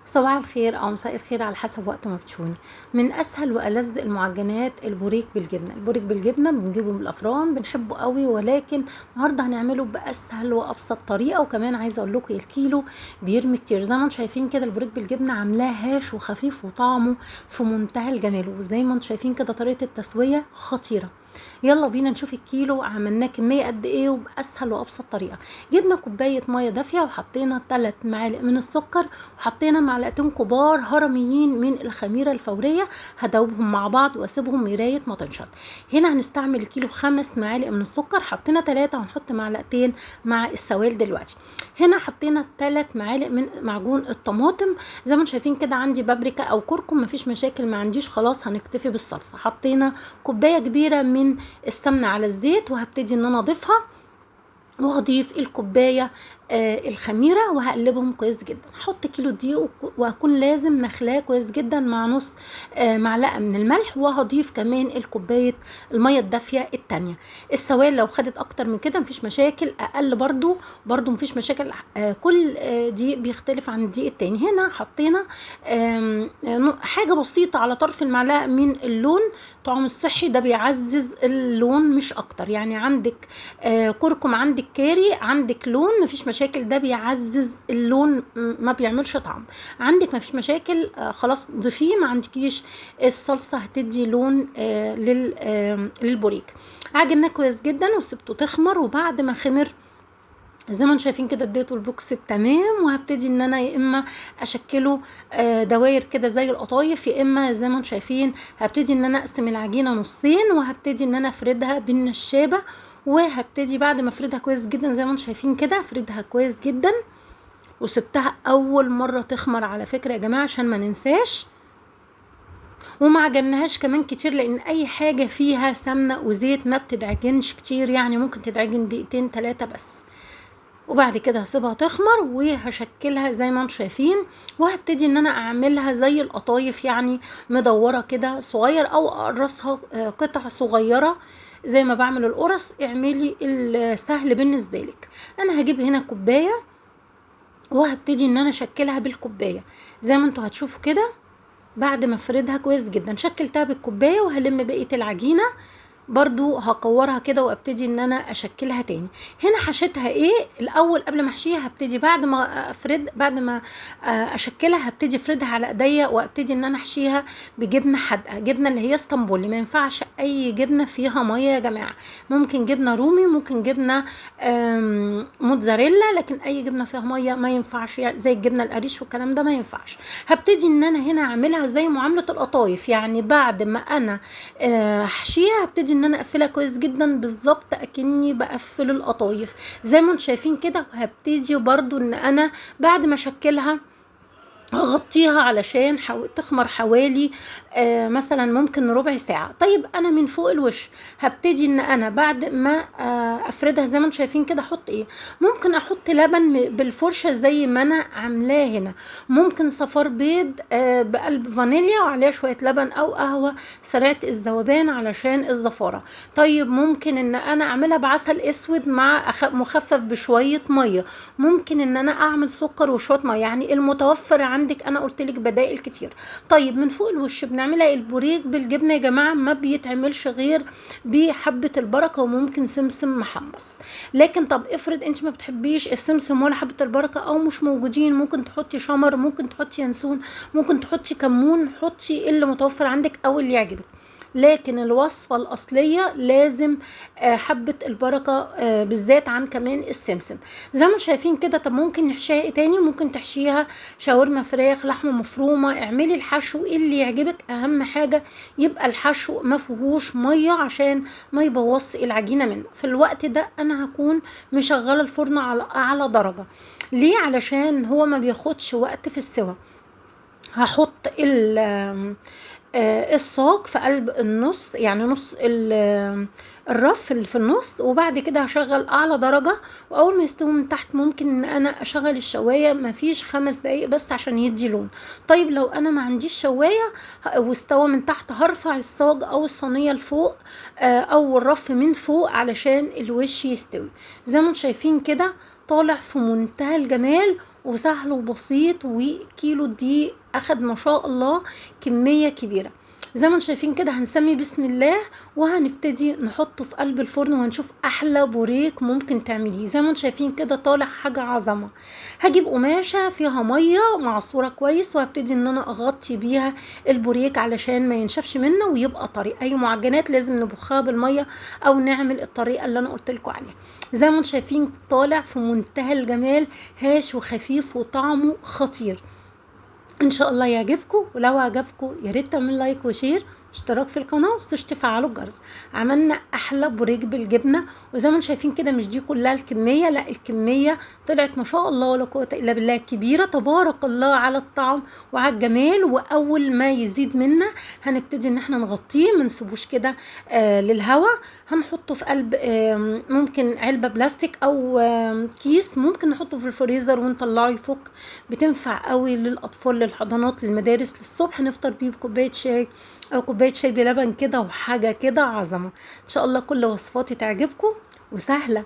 صباح الخير او مساء الخير على حسب وقت ما بتشوفوني. من اسهل والذ المعجنات البوريك بالجبنه. البوريك بالجبنه بنجيبه من الافران، بنحبه قوي، ولكن النهارده هنعمله باسهل وابسط طريقه. وكمان عايزه اقول لكم الكيلو بيرمي كتير، زي ما انتم شايفين كده البوريك بالجبنه عاملاه هاش وخفيف وطعمه في منتهى الجمال، وزي ما انتم شايفين كده طريقه التسوية خطيرة. يلا بينا نشوف الكيلو عملناه كمية قد ايه وباسهل وابسط طريقه. جبنا كوباية مية دافيه وحطينا 3 معالق من السكر، وحطينا معلقتين كبار هرميين من الخميره الفورية، هدوبهم مع بعض واسيبهم لغاية ما تنشط. هنا هنستعمل الكيلو 5 معالق من السكر، حطينا 3 وهنحط معلقتين مع السوائل دلوقتي. هنا حطينا 3 معالق من معجون الطماطم، زي ما انتم شايفين كده عندي بابريكا او كركم مفيش مشاكل، ما عنديش خلاص هنكتفي بالصلصه. حطينا كوباية كبيرة من السمنة على الزيت، وهبتدي ان انا اضيفها، وهضيف الكوباية الخميره وهقلبهم كويس جدا. هحط كيلو دقيق وهكون لازم نخلاه كويس جدا مع نص معلقه من الملح، وهضيف كمان الكوباية المية الدافيه التانية. السوائل لو خدت اكتر من كده مفيش مشاكل، اقل برضو مفيش مشاكل، كل دقيق بيختلف عن الدقيق التاني. هنا حطينا حاجة بسيطة على طرف المعلقة من اللون، طعم الصحي ده بيعزز اللون مش اكتر. يعني عندك كركم، عندك كاري، عندك لون، مفيش مشاكل، ده بيعزز اللون ما بيعملش طعم. عندك مفيش مشاكل، خلاص ضيفيه. ما عندكيش الصلصه هتدي لون للبوريك. عجناه كويس جدا وسبته تخمر، وبعد ما خمر زي ما انتم شايفين كده اديته البوكس التمام. وهبتدي ان انا يا اما اشكله دواير كده زي القطايف، يا اما زي ما انتم شايفين هبتدي ان انا اقسم العجينة نصين، وهبتدي ان انا افردها بالنشابه. وهبتدي بعد ما افردها كويس جدا زي ما انتم شايفين كده، افردها كويس جدا، وسبتها اول مرة تخمر على فكرة يا جماعة عشان ما ننساش، وما عجناهاش كمان كتير، لان اي حاجة فيها سمنه وزيت ما بتدعجنش كتير، يعني ممكن تدعجن دقيقتين 3 بس. وبعد كده هسيبها تخمر وهشكلها زي ما انتم شايفين، وهبتدي ان انا اعملها زي القطايف، يعني مدورة كده صغير، او اقرصها قطع صغيرة زي ما بعمل القرص. اعملي السهل بالنسبة لك. انا هجيب هنا كوباية وهبتدي ان انا اشكلها بالكوبايه زي ما انتوا هتشوفوا كده. بعد ما افردها كويس جدا شكلتها بالكوبايه، وهلم بقية العجينة برضو هكورها كده وابتدي ان انا اشكلها تاني. هنا حشيتها ايه الاول قبل ما احشيها؟ هبتدي بعد ما افرد، بعد ما اشكلها هبتدي افردها على ايديا، وابتدي ان انا احشيها بجبنه حادقه، جبنه اللي هي اسطنبولي. ما ينفعش اي جبنه فيها مية يا جماعة، ممكن جبنه رومي، ممكن جبنه موتزاريلا، لكن اي جبنه فيها مية ما ينفعش، يعني زي الجبنة القريش والكلام ده ما ينفعش. هبتدي ان انا هنا اعملها زي معاملة القطايف، يعني بعد ما انا احشيها هبتدي ان انا اقفلها كويس جدا بالظبط اكني بقفل القطايف زي ما انتم شايفين كده. وهبتدي برضو ان انا بعد ما اشكلها هغطيها علشان تخمر حوالي مثلا ممكن ربع ساعة. طيب انا من فوق الوش هبتدي ان انا بعد ما افردها زي ما انتم شايفين كده احط ايه؟ ممكن احط لبن بالفرشة زي ما انا عاملاه هنا، ممكن صفار بيض بقلب فانيليا وعليها شوية لبن او قهوة سريعة الذوبان علشان الزفارة. طيب ممكن ان انا اعملها بعسل اسود مع مخفف بشوية مية، ممكن ان انا اعمل سكر وشوية مية، يعني المتوفر عندك. انا قلت لك بدائل كتير. طيب من فوق الوش بنعملها البوريك بالجبنه يا جماعة، ما بيتعملش غير بحبه البركة وممكن سمسم محمص. لكن طب افرض انت ما بتحبيش السمسم ولا حبه البركة او مش موجودين، ممكن تحطي شمر، ممكن تحطي ينسون، ممكن تحطي كمون، حطي اللي متوفر عندك او اللي يعجبك. لكن الوصفة الأصلية لازم حبة البركة بالذات عن كمان السمسم زي ما شايفين كده. طب ممكن نحشيها ايه تاني؟ ممكن تحشيها شاورما فراخ، لحمة مفرومة، اعملي الحشو اللي يعجبك. أهم حاجة يبقى الحشو ما فيهوش مية عشان ما يبوظش العجينة منه. في الوقت ده أنا هكون مشغلة الفرن على أعلى درجة. ليه؟ علشان هو ما بياخدش وقت في السوى. هحط الصاج في قلب النص، يعني نص الرف اللي في النص، وبعد كده هشغل اعلى درجة، واول ما يستوي من تحت ممكن ان انا اشغل الشواية، مفيش 5 دقايق بس عشان يدي لون. طيب لو انا ما عنديش شواية واستوى من تحت، هرفع الصاج او الصينية لفوق، او الرف من فوق علشان الوش يستوي. زي ما انتم شايفين كده طالع في منتهى الجمال. وسهل وبسيط، وكيلو دي اخد ما شاء الله كمية كبيرة. زي ما انتم شايفين كده هنسمي بسم الله وهنبتدي نحطه في قلب الفرن، وهنشوف احلى بوريك ممكن تعمليه. زي ما انتم شايفين كده طالع حاجة عظمه. هجيب قماشة فيها مية معصوره كويس، وهبتدي ان انا اغطي بيها البوريك علشان ما ينشفش منه ويبقى طري. اي معجنات لازم نبخها بالمية او نعمل الطريقة اللي انا قلت لكم عليها. زي ما انتم شايفين طالع في منتهى الجمال، هاش وخفيف وطعمه خطير. ان شاء الله يعجبكم، ولو عجبكم يا ريت تعملوا like و share، اشتراك في القناة، ومتنسوش تفعلوا الجرس. عملنا احلى بوريك بالجبنه، وزي ما انتم شايفين كده مش دي كلها الكمية، لا الكمية طلعت ما شاء الله ولا قوة الا بالله كبيرة، تبارك الله على الطعم وعلى الجمال. واول ما يزيد منا هنبتدي ان احنا نغطيه، ما نسيبوش كده للهواء. هنحطه في قلب ممكن علبة بلاستيك او كيس، ممكن نحطه في الفريزر ونطلعه يفك. بتنفع قوي للاطفال، للحضانات، للمدارس، للصبح نفطر بيه بكوبايه شاي او كوباية شاي بلبن كده، وحاجه كده عظمه. ان شاء الله كل وصفاتي تعجبكم وسهلة.